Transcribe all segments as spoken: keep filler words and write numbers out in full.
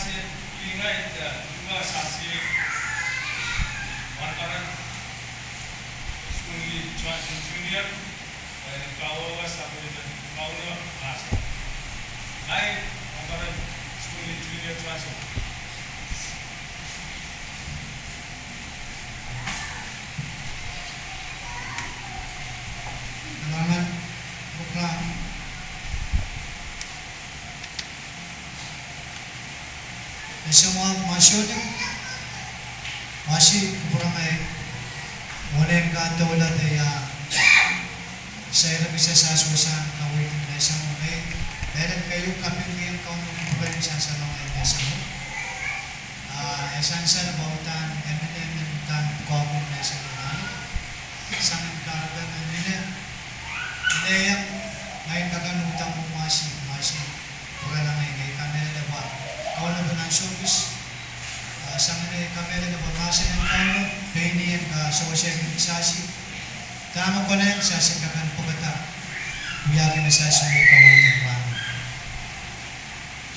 Ngehi, eh, Lukas Asir, Wanparen, Skul Johnson Junior, eh, Kawewe Sapwellime Kauno Mahsen. Ngehi, Wanparen, Skul Junior Johnson. Kalahngan, kupwuramwail. Ese mwahu, mwahsio, mwahsio kupwuramwail, wahn en kadoula de ia, sair kis sasah wasahn kaweid en mehsang me, mehlel keieu kapingki en Kauno kupwuren sasah ong ei mehsang. Ah, e sansal pwe uhdahn emen emen uhdahn pwukoahki mehsang en ahlo. Sang en kahrepe me mihmi, mihmi, ngehi kak en uhda mwahsio, mwahsio pwurala ngehi, ngehi kamehlele pwe Kauno pahn ansou kis. Ah, sang en ngehi kamehlele pwe mahsen en Kauno, pein ih en kak sewesehki kisasi dahme konehng sasi kak en pwukada wiahki me sasi wia kaweid en rahn.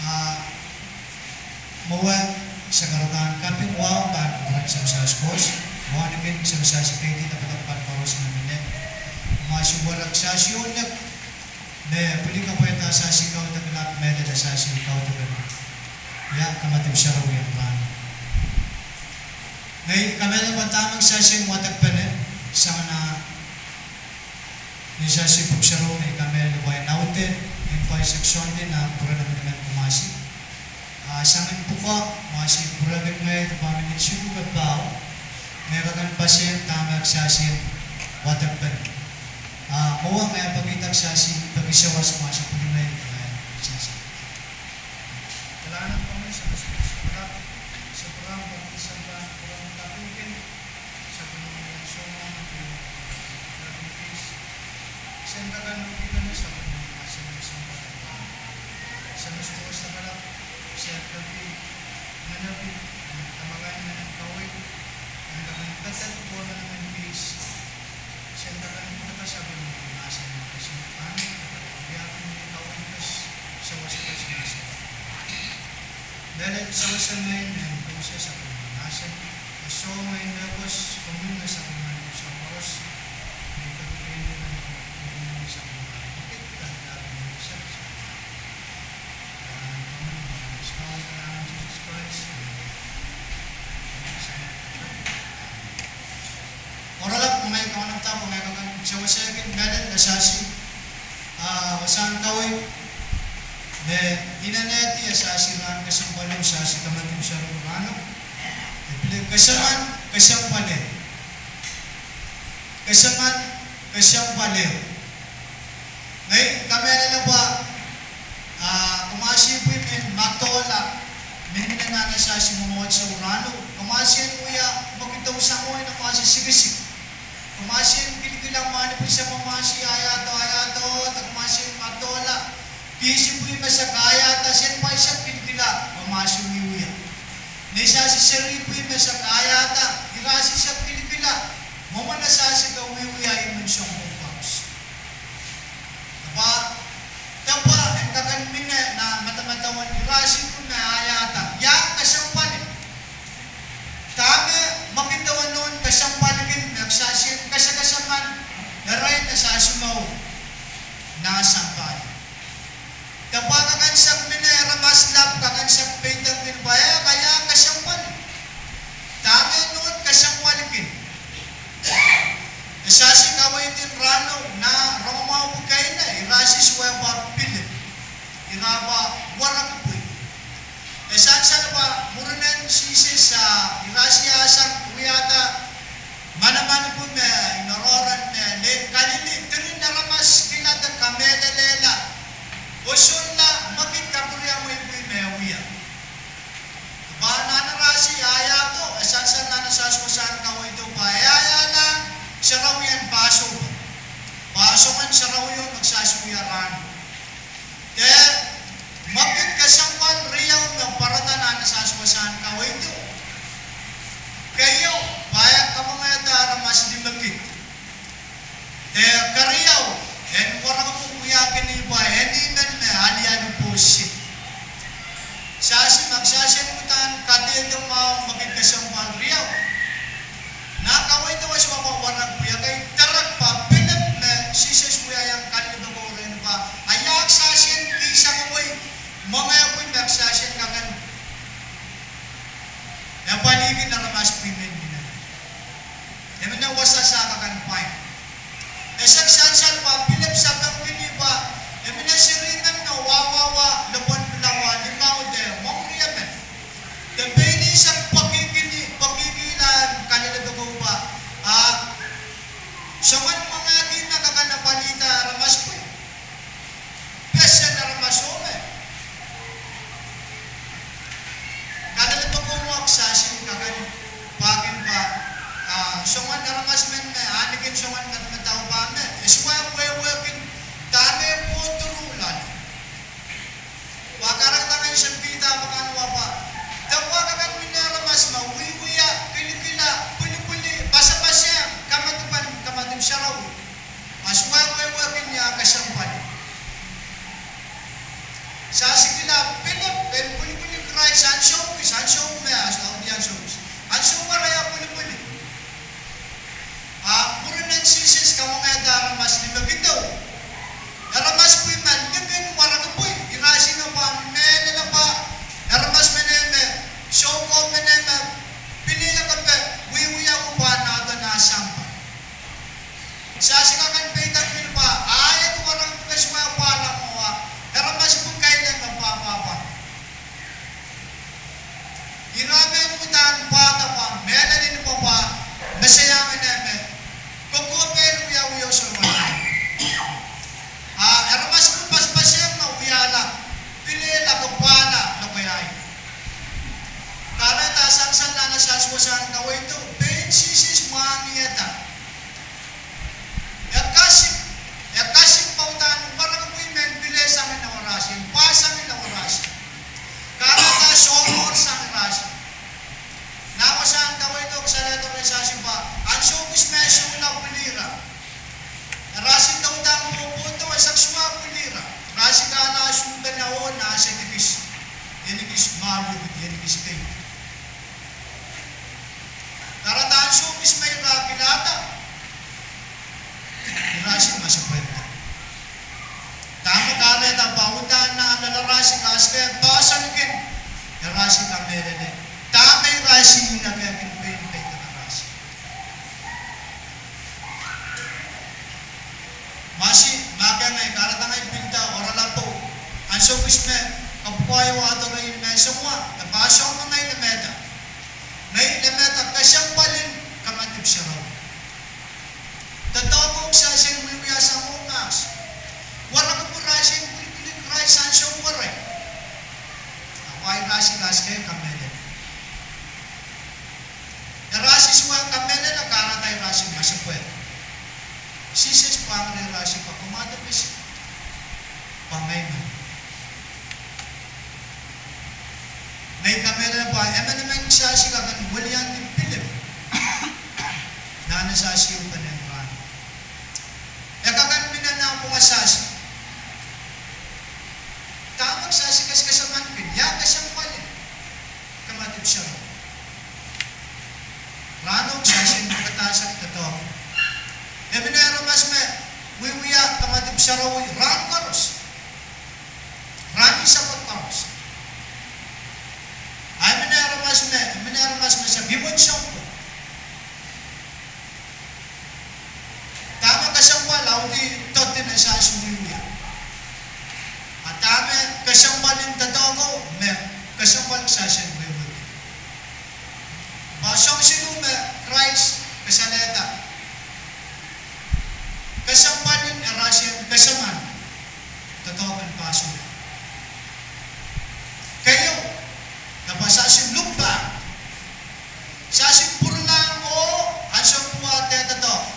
Ah, mwowe, se karadahn kaping wahu kan kupwuren Semsas Kohs, wauneki Semsas Keidi, lapalap kan koaros me mihmi. Mwahsio werek sasi onek, me pwili kapwaiada sasi kaudok lap, mehlel sasi kaudok lap. Ia, Kamadipw Sarawi en rahn. Ngehi kamehlele pwe dahme sasi wadekpene, sang ni sasi pwuhk sarawi, ngehi kamehlele pwe e aude en pwain seksondi nan kupwuren emenemen Kumasi. Ah, sang en pwukoa, mwahsio pwurehng ngehi de pahn mihmi siluh me paho, me kak en pasehng dahme sasi wadekpene. Ah, mwowe ngehi pekihda sasi peki sawas, mwahsio pwurehng ngehi, eh, sasi. Kalahngan komwi, Semsas Kohs, kalahngan, se pwurehng peki sampah, pwurehng kapingki sapwellimomwi en soumwahu, peki kis, sen kak en wekidene sapwellimomwi mahsen en sampah. Semsas Kohs, kalahngan, se peki, mehn peki, kamakain mehn kaweid, en kak en pedek pwukoa mehn kis, sen kak en pwukada sapwellimomwi mahsen en kesin pahn, kak en wiahki mehn kaweid kis, sewese kis mahsen. Mehlel sewese ngehi me koasoia sapwellimomwi mahsen, e soh ngehi mehkos, komwi me sapwellimen soahng koaros, me peki pein ih me sapwellimen mehkot, kak en wiahki mehn sewese. Oaralap, ngehi kaunopda pwe ngehi kak en sewesehkin mehlel sasi, ah, wasahn kaweid, me inenen sasi rahn kesempwalo, sasi Kamadipw Sarawi rahno. E pil kesempwal, kesempwalo. Kesempwal, kesempwalo. Ngehi kamehlele pwe, ah, kumwail pwihn en madola, mihmi nan sasi mwomwohdiso rahno, kumwail wia mwekid sang oh nan mwomwohdiso sikisik. Kumwail kilkila mwahn pwihn sang mwomwohdiso ayahdo, ayahdo, de kumwail madola. Kihs pwihn me se kak ayahda, sen pwaisek kilkila mwomwohdiso wiewia. Ni sasi seri pwihn me se kak ayahda, ira sise kilkila, mwomwen sasi kak wiewia imwen sounpwong koaros. Ahpw, dahme en kak en mihmi nan madamadau en ira sise pwihn me ayahda, ia kesempwal. Dahme mwekid ehu en kesempwalki me sasi en kesakesempwal, irail me sasi mwahu nan sampah. Dahme kak en sehse mihmi, aramas lap kak en sehse peidek mihmi pwe e kak ia kesempwal. Dahme nohn kesempwalki. E sasi kaweid en rahno, nan rongamwahu pwukat, ira sise wehwehki pil, ira pahn werek pwil. E sansal pwe mwurin en Sises, ah, ira sise sang wiahda manaman pwukat me, inoaroren, eh, Lake Galilee, diren aramas kilada kamehlelehla, oh sohla mwekid kapwuriamwei pwihn me wia. Pwe nan ira sise ayahdo, e sansal nan sasi wasahn kaweido pwe e ayahla sarawi en Passover. Pwe soangen sarawi oh me sasi wia rahno. De mwekid kesempwal riau me pwarada nan sasi wasahn kaweido. Keieu, pwe e kapwungehda aramas limekid. De keriau, en warek pwukat wiahkin ih pwe en ih men me ali Pwe ekei direk pahn pilip me Sises wiahiong kalelapak rehn pwe, a ia kisahsi en kihsang wei, mengei pwe me kisahsi en kak en apwalihki aramas pwe mehn mine. E mine wasa sahk akan pwain. E sehse sansal pwe Pilip sapengkihla pwe e mine seri men me wawawah lepwen pilawa limau de mwengeri emen. De pein sang pwekihkihla, pwekihkihla en kalelapak pwe, a, soangen mwengehki me kak en apwalihda aramas pwe. Pesen aramas ome. Kalelapak mwo kisahsi kak en pahn kin pwe, a, soangen aramas men me, a, ni kin soangen madamadau pwe me, e sohte wehwehki dahme pwohdi lal. Pwe kahrehda ngehi sempida pwe kan wahwa. De pwe kak en mie aramas me wiewia, kilikila, pwilipwili, pasapasehng, kamadipw, kamadipw sarawi. A sohte wehwehki ia kesempwal. Sahsi kihla Pilip en pwilipwili Krais ansou kis, ansou me, a sohte ansou kis. Ansou were e pwilipwili. A mwurin en Sises kamwengehda aramas ni me kido. Aramas pwe me likin warakapwe, irasi me pahn mehlel pwe, aramas men me, soukohp men me, pil ie kape, wiewia pwe pahn ahdo nan sampah. Sahsi kak en peidek pil pwe, a ia warakapwe sohte pahla mwo, aramas pwe kaileng me pahpahpa. Ira men uhdahn pahda pwe, mehlel ni pwe pwe, Mesaia men me, kokohp en wiawi oh solahr. A, aramas pwe pasapasehng me wiahla, pil ie la kapwala, lokaia. Kahrehda sansal nan Sahs wasahn kaweid, pein Sises mwahngiada. E kasik, e kasik pwe uhdahn warakapwe men pil ie sang nan warasi, pwe sang nan warasi. Kahrehda sohte sang rasi. Nan wasahn kaweid kasalehda me sahsi pwe, ansou kis me sohla pwilira. Rasi doudahn pwopwodo e sehse sohla pwilira. Rasi kahla suhpene oh nan sehse kis. Eni kis malu, eni kis kei. Kahrehda ansou kis me ira kilada. Irasi masepwehk. Dahme kahrehda pwe uhdahn nan loale rasi kaske pahsan kin. Irasi kamehlele. Dahme irasi inaki kin pein peidek rasi. Masi, ma ke ngehi kahrehda ngehi pilda oralapou. Ansou kis me, kapwukoa wahdo rehn me soumwahu, e pahn sohte ngehi lemehda. Ngehi lemehda kesempwalin kamadipw sarawi. Doadoahk kisahsi en wiewia sang oh mahs. Warakapwe rasi en pwilipwili Krais ansou were. Ahpw irasi kaske kamehlele. Irasi sohte kamehlele kahrehda irasi masepwehk. Sises pahn eri irasi pwe komour de pisi. Pwe ngehi me. Ngehi kamehlele pwe emenemen sahsi kak en weliandi Pilip. Nan sahsi upenen rahn. E kak en mie nan pwunga sahsi. Dahme sahsi kaskasang kin, ia kesempwalin kamadipw sarawi. Rahno sahsi en pekadahsang doadoahk. E mie aramas me wiewia kamadipw sarawi rahn koaros. Rahn ni Sapwad koaros. A e mie aramas me, e mie aramas me sahsi imwen sounpwong. Dahme kesempwal audi dottin sahsi wiewia. A dahme kesempwalin doadoahko me kesempwal sahsi en wiewia. Pwe soahng siluh me Krais kasalehda. Kesempwalin irasi en kesempwal. Doadoahk en pahso. Keieu, e pwe sahsi look back. Sahsi pwuralahng oh ansou pwukat doadoahk.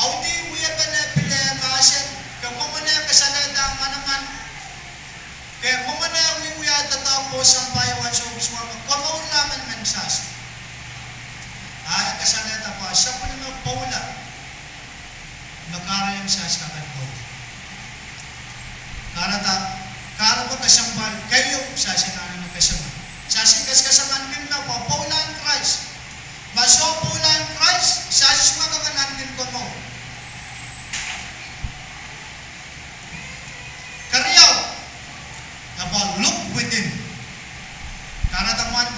Audi wiepen pil mahsen, ke mwomwen kasalehda manaman. Ke mwomwen wiewia doadoahk pwe sampah ansou kis me komourla emenemen sahsi. A e kasalehda pwe sapwellime pwoula. Me kahrehiong sahsi kak en pwoula. Kahrehda, kahrepe kesempwal keieu sahsi anahne kesempwal. Sahsi kaskasang kin me pwe pwoulahn Krais. Ma sohte pwoulahn Krais, sahsi sohte kak en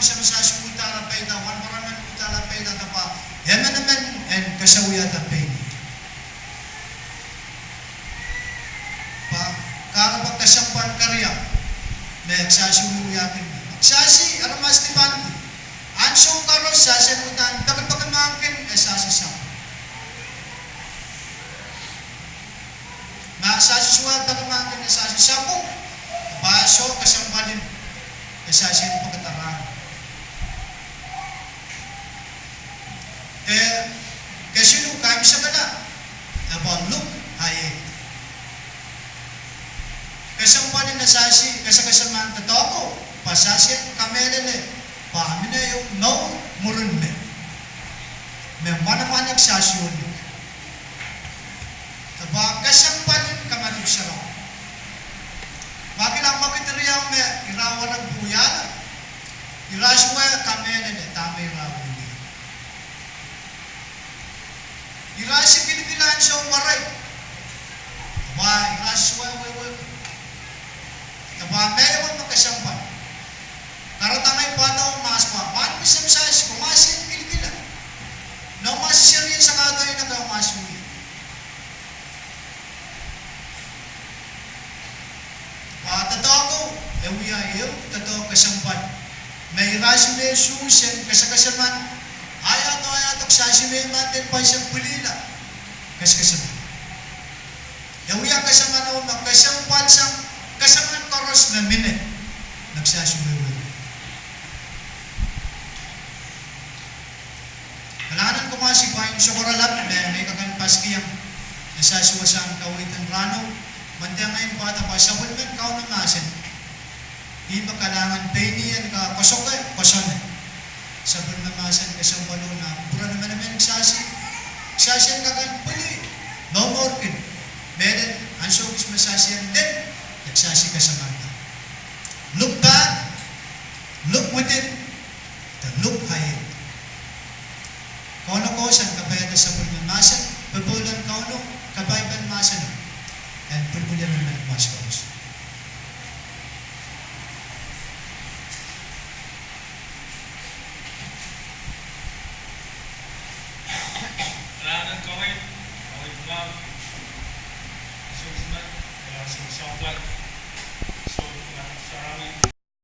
Samsash uhdahn peida, wahnpoaron men uhdahn peida, de pwe emenemen en kesewiada pein ih. Pwe kahrepe kesempwal keriau me kitail wiwiahkin. Kitail aramas dipan, ansou koaros kitail uhdahn pekipeki mahkpen kitail sapwung. Ma kitail sohte peki mahkpen kitail sapwung, pwe soh kesempwalpen kitail pekipeki rahn. E, kesiluh kaimwisekala, e pwe Luk ahiek. Kesempwalpen kitail kesekesempwal doadoahk, pwe kitail kamehlele pwe mie ehu mour mwurin me, me manaman kitail sohte. De pwe kesempwalpen kamadipw sarawi. Pwe kitail mwekid riau me irail wahn pwukoahla, irail sohte kamehlele dahme irail wia. Irail sohte kilkilahng ansou werei, pwe irail sohte wehwehki. De pwe mie ehu me kesempwal. Kahrehda ngehi pahn mahs pwe, pwe mie samsash, komw mahs en kilkila. Noumw mahs serien sakadoi neke mahs wie. Pwe doadoahk, e wia ehu doadoahk kesempwal me irail sohte suhs en kesekesempwal. Ahi doadoahk kitail sohte me mandehn pwain sang pwilihla kesekesempwal. E wia kesempwal me kesempwal sang kesempwal koaros me mie, me kitail sohte wehwehki. Kalahngan en Komour, I pahn sohte lap me ngehi kak en paskiong. Kitail sohte sang kaweid en rahno, mendahte ngehi pahn sapwellimen Kauno mahsen. Ih me kalahngan pein ih en kak koasoakoa, koasoakoa sapwellime mahsen kesempwalo nan pwuren emenemen kitail. Kitail kak en pwilih, noumw mourki, mehlel ansou kis me kitail lel, kitail kesempwal. Look back, look within, de look ahead. Kauno kohsang kapaiada sapwellime mahsen, popohl en Kauno, kapaipen mahsen, en pwilipwil emenemen mahs koaros.